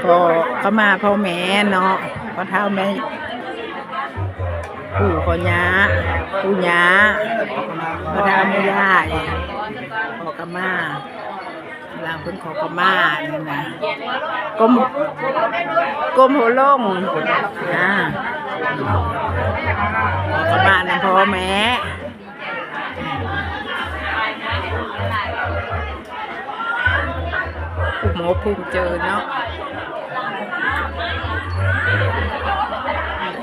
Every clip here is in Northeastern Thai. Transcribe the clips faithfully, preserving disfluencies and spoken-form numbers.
ขอขมาพ่อแม่เนาะ พ่อเฒ่าแม่ ปู่ขอย่า ปู่ย่า พ่อเฒ่าแม่ย่า ขอขมา หลังเพิ่นขอขมานี่นะ ก้ม ก้มหัวลง อ่า ขอขมานำพ่อแม่ ภูมิอกภูมิใจเนาะ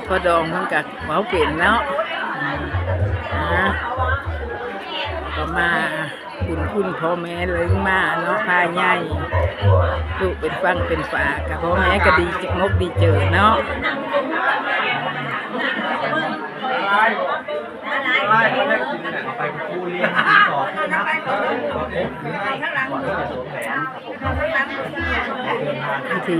พ่อดองเพิ่นก็เว้าเป็นเนาะ อ่า ก็มาบุญคุณพ่อแม่เลยมาเนาะ พาใหญ่ ลูกเป็นฝั่งเป็นฝา กับพ่อแม่ก็ดีอกดีใจเนาะ พิธี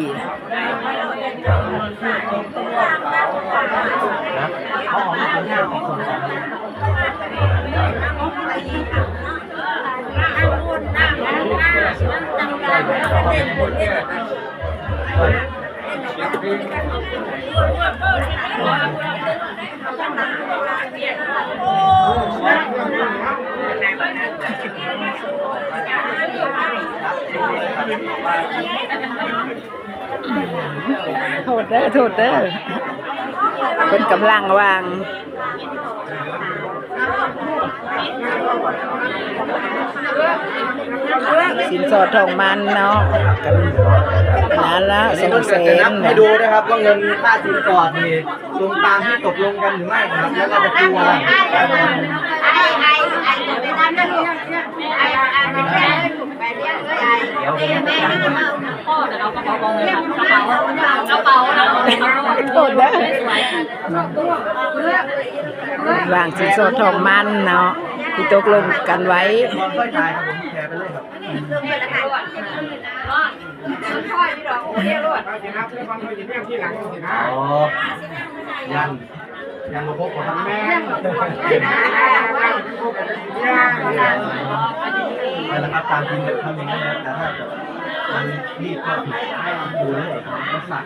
โทษเด้อ โทษเด้อ เพิ่นกำลังวาง สินสอดทองหมั้นเนาะ กัน นั่นละ อันนี้ สองแสน ก็จะนับให้ดูนะครับ ว่าเงินค่าสินสอดนี่ตรงตามที่ตกลงกันหรือไม่นะครับ แล้วก็จะดูว่า เดี๋ยวผมจะ โทษเด้อ วางสินสอดทองหมั้นเนาะ ที่ตกลงกันไว้ ค่อยจ่ายครับผม แชร์ไปเลยครับ อ๋อ ยัง ยังบ่ครบบ่ครับ แม่น นั่นแหละครับ ตามจริงจะทำอย่างนี้นะ แต่ถ้ามันรีบก็ดูเลย ก็สั่ง